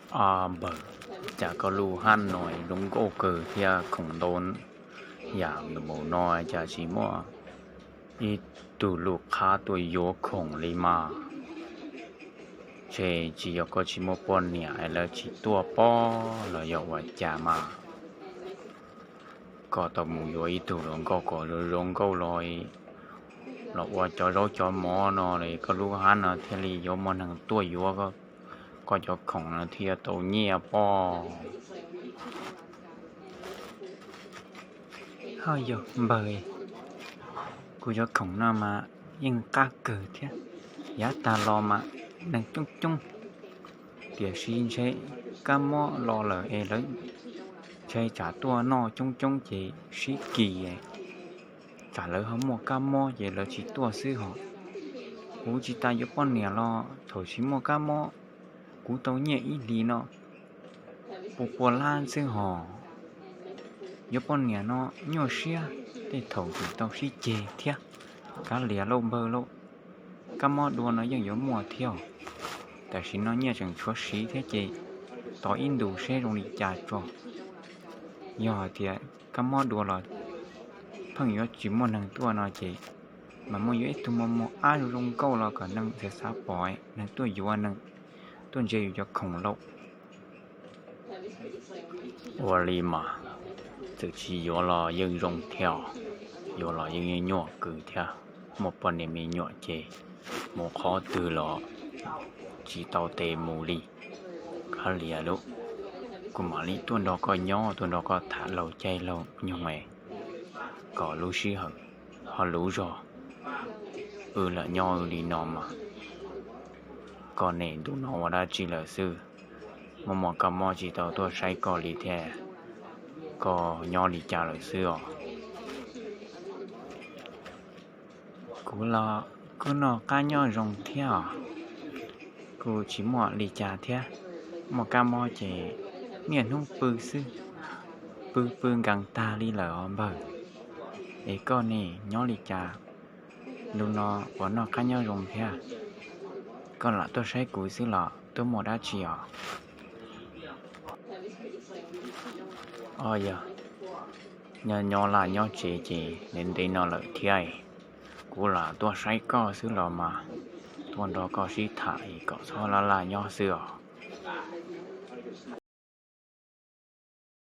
Npawg, cas koj lub hab no zoo nkauj kawg thiab, khoom ntau yam npaum no cas tsis muaj ib tug lus qhab tuaj yuav khoom li mas? Ntshe tsis yog koj tsis muaj poj niam es lawv tsis tuaj pob los yog ua cas mas. Koj tau mus yuav ib tug hluas nkauj kom zoo zoo nkauj los, los ua cov zaub cov mov no li, koj lub hab no thiaj li yuav muaj neeg tuaj yuav koj cov khoom no thiaj tau nyiaj pob. Ho yog npawg, kuv cov khoom no mas yeej qab kawg thiab, yav tag los mas neeg coob coob, tiam sis ntshe kab mob los lawm es lawv ntshe tsam tuaj noj coob coob ces sib kis, tsam lawv ho muaj kab mob ces lawv tsis tuaj xwb hos. Kuv tsis tas yuav poj niam los thaum tsis muaj kab mob, kuv tau nyiaj ib hlis no pua pua lab xwb hos. Yuav poj niam no nyuaj siab, tej thaum tseem tau sib ceg thiab. Kav liam lauj npawg lauj, kab mob dua no yeej yuav muaj thiab, tam sim no nyiaj tseem tshuav siv thiab ces tos ib ntus seb zoo li cas tso. Yog hais tias kab mob dua los pheej yuav tsis muaj neeg tuaj no ces mas muaj yuav ib tug mos mos ab zoo zoo nkauj los kom neeg xav xav pom, neeg tuaj yuav, neeg tuaj ntsia yus cov khoom lauj. Ua li mas, txawm tsis yuav los yeej zoo thiab, yuav los yeej nyuaj kawg thiab. Muaj poj niam me nyuam ces mus qhov twg los tsis tau tes mus li. Kav liam lauj, kuv mam li tuaj nrog koj nyob, tuaj nrog koj tham laug caij laug nyoog es kom lub sij hawm ho luv zog. Wb lam nyob wb li no mas, koj niam ntu no ua dab tsi lawm xwb? Muaj muaj kab mob tsis tau tuaj saib koj li thiab, koj nyob li cas lawm xwb os? Kuv los kuj noj qab nyob zoo thiab os, kuj tsis muaj li cas thiab. Muaj kab mob ces niaj hnub pw xwb, pw pw nkees tag li lawm os npawg. Es koj ne, nyob li cas, ntu no puas noj qab nyob zoo thiab? Koj lam tuaj saib kuv xwb los tuaj muaj dab tsi os? Os, yog nyob nyob laj nyob tsev ces ntev ntev no lawm thiab, kuv lam tuaj saib koj xwb los mas, tuaj nrog koj sib tham es kom txhob laj laj nyob xwb os.